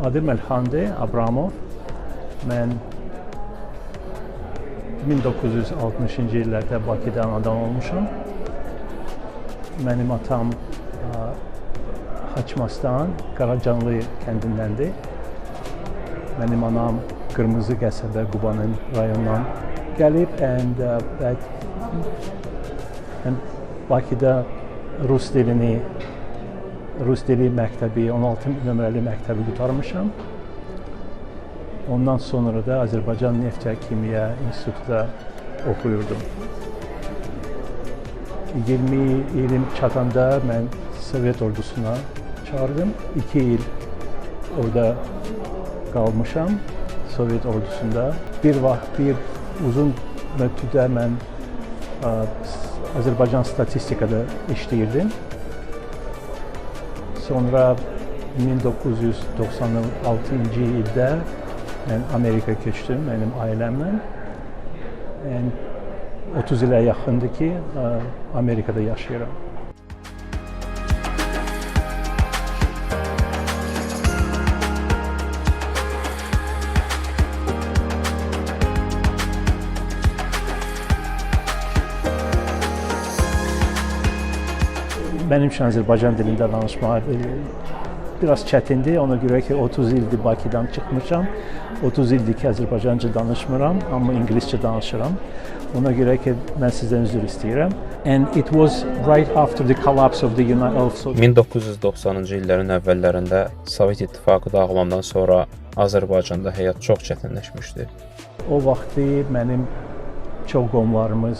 Adım Elxandır Abramov. Mən 1960-cı illərdə Bakıda anadan olmuşam. Mənim atam Xaçmazdan, Qaracanlı kəndindəndir. Mənim anam Qırmızı qəsəbə Qubanın rayonundan gəlib. And Bakıda rus dili məktəbi, 16 nömrəli məktəbi qurtarmışam. Ondan sonra da Azərbaycan Neft və Kimya İnstitutunda oxuyurdum. 20 ilim çatanda mən Sovet ordusuna çağırdım. 2 il orada qalmışam, Sovet ordusunda. Bir vaxt, bir uzun müddətdə mən Azərbaycan statistikada işləyirdim. Sonra 1996-cı ildə mən Amerikaya köçdüm, mənim ailəmlə. Yəni 30 ilə yaxındır ki, Amerikada yaşayıram. Mənim üçün Azərbaycan dilində danışmaq biraz çətindir. Ona görə ki, 30 ildir Bakıdan çıxmışam. 30 ildir ki, Azərbaycanca danışmıram, amma ingiliscə danışıram. Ona görə ki, mən sizdən üzr istəyirəm. And it was right after the collapse of the United Soviet. 1990-cı illərin əvvəllərində Sovet İttifaqı dağılandan sonra Azərbaycanda həyat çox çətinləşmişdi. O vaxtı mənim çox qohumlarımız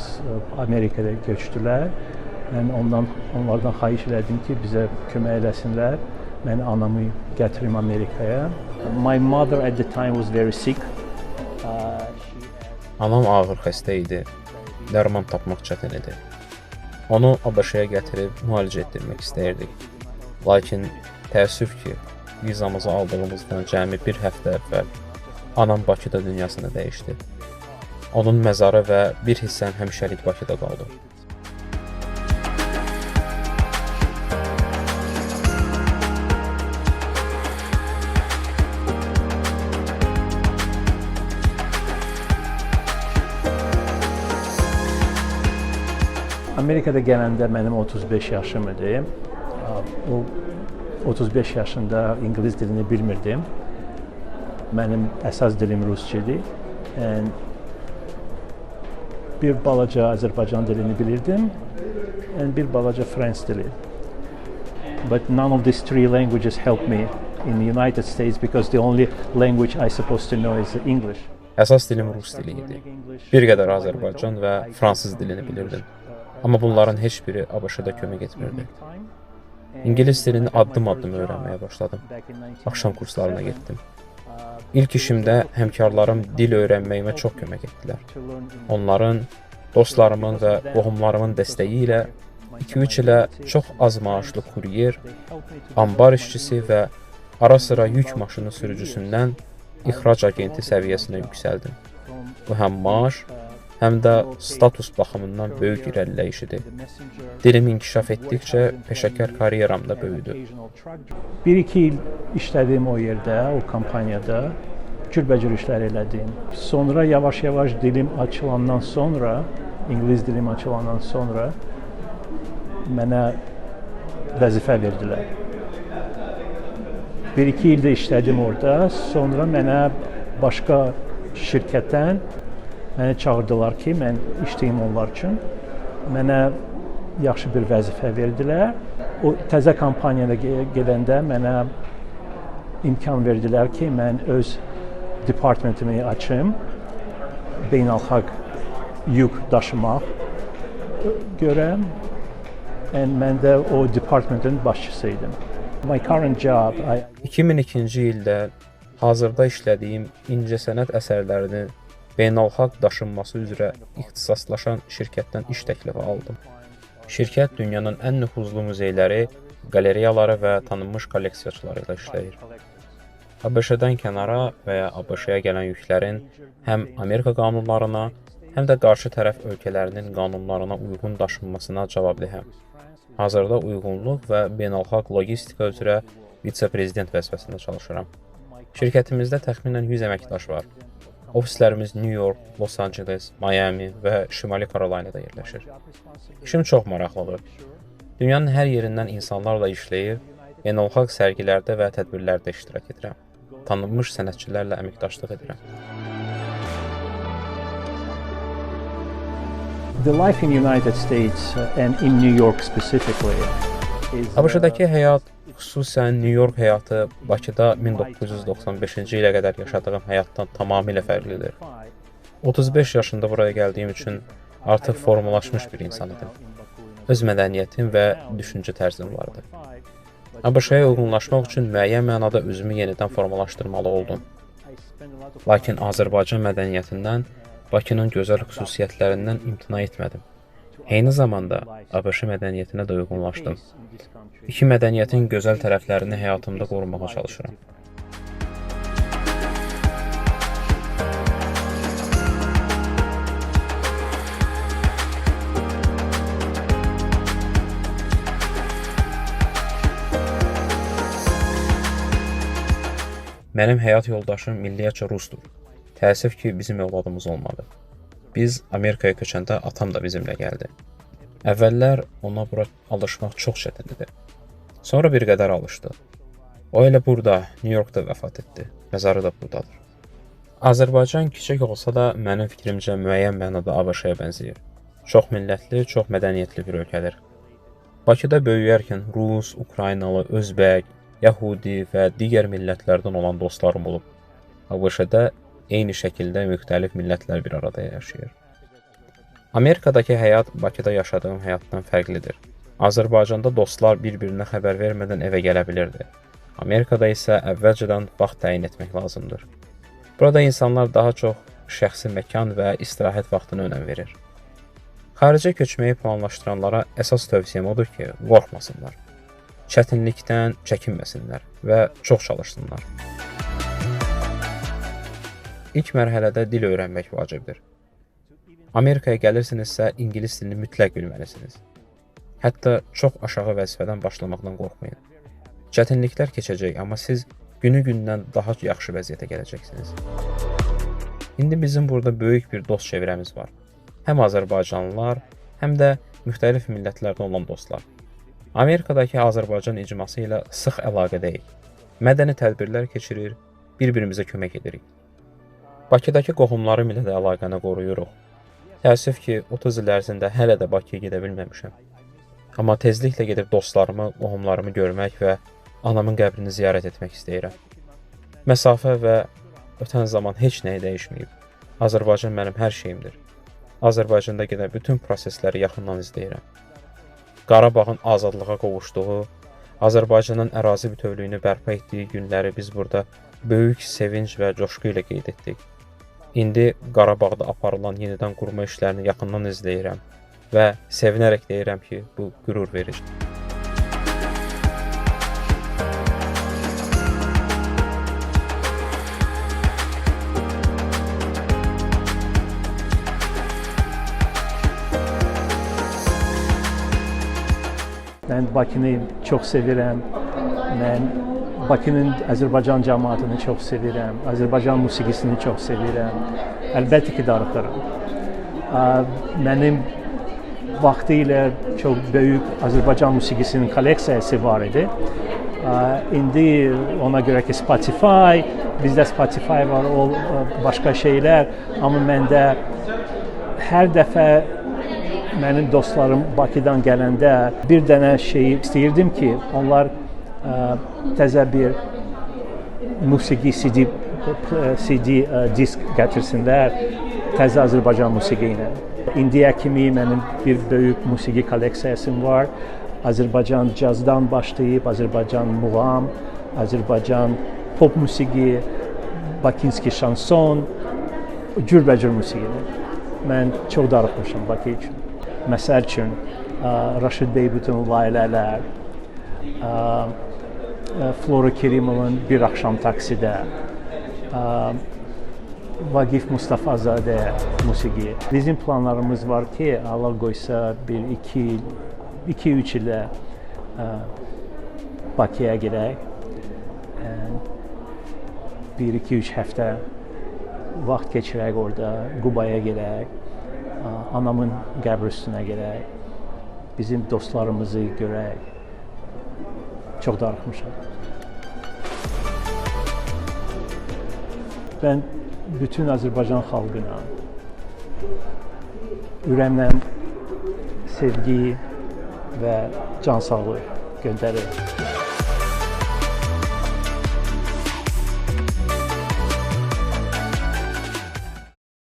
Amerikada köçdülər. Mən onlardan xahiş elədim ki, bizə kömək eləsinlər. Mən anamı gətirim Amerikaya. My mother at the time was very sick. Anam ağır xəstə idi. Dərman tapmaq çətin idi. Onu ABŞ-ya gətirib müalicə etdirmək istəyirdik. Lakin təəssüf ki, vizamızı aldığımızdan cəmi bir həftə əvvəl anam Bakıda dünyasını dəyişdi. Onun məzarı və bir hissəm həmişəlik Bakıda qaldı. Amerikada gələndə mənim 35 yaşım idi. O 35 yaşında ingilis dilini bilmirdim. Mənim əsas dilim rusca idi. And bir balaca Azərbaycan dilini bilirdim. And bir balaca Fransız dili. But none of these three languages helped me in the United States because the only language I supposed to know is English. Əsas dilim rus dili idi. Bir qədər Azərbaycan və fransız dilini bilirdim. Amma bunların heç biri ABŞ-da kömək etmirdi. İngilis dilini addım-addım öyrənməyə başladım. Axşam kurslarına getdim. İlk işimdə həmkarlarım dil öyrənməyimə çox kömək etdilər. Onların, dostlarımın və qohumlarımın dəstəyi ilə 2-3 ilə çox az maaşlı kuryer, anbar işçisi və ara-sıra yük maşını sürücüsündən ixrac agenti səviyyəsinə yüksəldim. Bu həm maaş, həm də status baxımından böyük irəliləyiş idi. Dilim inkişaf etdikcə peşəkar karyeram da böyüdü. 1-2 il işlədim o yerdə, o kompaniyada. Cürbəcür işlər elədim. Sonra yavaş-yavaş dilim açılandan sonra, ingilis dilim açılandan sonra mənə vəzifə verdilər. 1-2 ildə işlədim orada. Sonra mənə başqa şirkətdən məni çağırdılar ki, mən işləyim onlar üçün. Mənə yaxşı bir vəzifə verdilər. O təzə kompaniyada gedəndə mənə imkan verdilər ki, mən öz departmentimi açım, beynəlxalq yük daşımaq görə. And mən də o departmentin başçısı idim. My current job, 2002-ci ildə hazırda işlədiyim incəsənət əsərlərini beynəlxalq daşınması üzrə ixtisaslaşan şirkətdən iş təklifi aldım. Şirkət dünyanın ən nüfuzlu muzeyləri, qaleriyaları və tanınmış kolleksiyaçıları ilə işləyir. ABŞ-dən kənara və ya ABŞ-ya gələn yüklərin həm Amerika qanunlarına, həm də qarşı tərəf ölkələrinin qanunlarına uyğun daşınmasına cavabdehəm. Hazırda uyğunluq və beynəlxalq logistika üzrə vitse-prezident vəzifəsində çalışıram. Şirkətimizdə təxminən 100 əməkdaş var. Ofislərimiz New York, Los Angeles, Miami və Şimali Karolinada yerləşir. İşim çox maraqlıdır. Dünyanın hər yerindən insanlarla işləyir, beynəlxalq sərgilərdə və tədbirlərdə iştirak edirəm. Tanınmış sənətçilərlə əməkdaşlıq edirəm. The life in United States and in New York specifically is ABŞ-dakı həyat, xüsusən New York həyatı Bakıda 1995-ci ilə qədər yaşadığım həyatdan tamamilə fərqlidir. 35 yaşında buraya gəldiyim üçün artıq formalaşmış bir insan idim. Öz mədəniyyətim və düşüncə tərzim vardı. ABŞ-ya uyğunlaşmaq üçün müəyyən mənada özümü yenidən formalaşdırmalı oldum. Lakin Azərbaycan mədəniyyətindən, Bakının gözəl xüsusiyyətlərindən imtina etmədim. Eyni zamanda ABŞ mədəniyyətinə də uyğunlaşdım. İki mədəniyyətin gözəl tərəflərini həyatımda qorumağa çalışıram. Mənim həyat yoldaşım milliyyətcə rusdur. Təəssüf ki, bizim övladımız olmadı. Biz Amerikaya köçəndə atam da bizimlə gəldi. Əvvəllər ona bura alışmaq çox çətin idi. Sonra bir qədər alışdı. O elə burada, New Yorkda vəfat etdi. Məzarı da buradadır. Azərbaycan kiçik olsa da mənim fikrimcə müəyyən mənada ABŞ-ya bənzəyir. Çox millətli, çox mədəniyyətli bir ölkədir. Bakıda böyüyərkən rus, ukraynalı, özbək, yəhudi və digər millətlərdən olan dostlarım olub. ABŞ-da eyni şəkildə müxtəlif millətlər bir arada yaşayır. Amerikadakı həyat Bakıda yaşadığım həyatdan fərqlidir. Azərbaycanda dostlar bir-birinə xəbər vermədən evə gələ bilirdi. Amerikada isə əvvəlcədən vaxt təyin etmək lazımdır. Burada insanlar daha çox şəxsi məkan və istirahət vaxtına önəm verir. Xaricə köçməyi planlaşdıranlara əsas tövsiyəm odur ki, qorxmasınlar. Çətinlikdən çəkinməsinlər və çox çalışsınlar. İlk mərhələdə dil öyrənmək vacibdir. Amerikaya gəlirsinizsə, ingilis dilini mütləq bilməlisiniz. Hətta çox aşağı vəzifədən başlamaqdan qorxmayın. Çətinliklər keçəcək, amma siz günü-gündən daha yaxşı vəziyyətə gələcəksiniz. İndi bizim burada böyük bir dost çevrəmiz var. Həm azərbaycanlılar, həm də müxtəlif millətlərdən olan dostlar. Amerikadakı Azərbaycan icması ilə sıx əlaqədəyik. Mədəni tədbirlər keçirir, bir-birimizə kömək edirik. Bakıdakı qohumlarım ilə də əlaqəni qoruyuruq. Təəssüf ki, 30 il ərzində hələ də Bakıya gedə bilməmişəm. Amma tezliklə gedib dostlarımı, qohumlarımı görmək və anamın qəbrini ziyarət etmək istəyirəm. Məsafə və ötən zaman heç nəyi dəyişməyib. Azərbaycan mənim hər şeyimdir. Azərbaycanda gedən bütün prosesləri yaxından izləyirəm. Qarabağın azadlığa qovuşduğu, Azərbaycanın ərazi bütövlüyünü bərpa etdiyi günləri biz burada böyük sevinc və coşqu ilə qeyd etdik. İndi Qarabağda aparılan yenidən qurma işlərini yaxından izləyirəm və sevinərək deyirəm ki, bu qürur verici. Mən Bakını çox sevirəm. Mən Bakının Azərbaycan cəmaatını çox sevirəm. Azərbaycan musiqisini çox sevirəm. Əlbəttə ki, darıxıram. Mənim vaxtilə çox böyük Azərbaycan musiqisinin kolleksiyası var idi. İndi ona görə ki, Spotify, bizdə Spotify var, o başqa şeylər, amma məndə hər dəfə mənim dostlarım Bakıdan gələndə bir dənə şeyi istəyirdim ki, onlar təzə bir musiqi CD disk gətirsinlər təzə Azərbaycan musiqi ilə. İndiyə kimi mənim bir böyük musiqi kolleksiyasım var. Azərbaycan cazdan başlayıb, Azərbaycan muğam, Azərbaycan pop musiqi, Bakınski şanson, cürbəcür musiqini. Mən çox darıxmışam Bakı üçün. Məsəl üçün, Raşid Beybutun Laylələr, Flora Kerimovun Bir Axşam Taksidə, Vagif Mustafazadə musiqi. Bizim planlarımız var ki, Allah qoysa bir 2-3 ilə Bakıya gedək. 1 2 3 həftə vaxt keçirək orada, Qubaya gedək, anamın qəbri üstünə gedək, bizim dostlarımızı görək. Çox darıxmışam. Mən bütün Azərbaycan xalqına ürəyimdən sevgi və can sağlığı göndərirəm.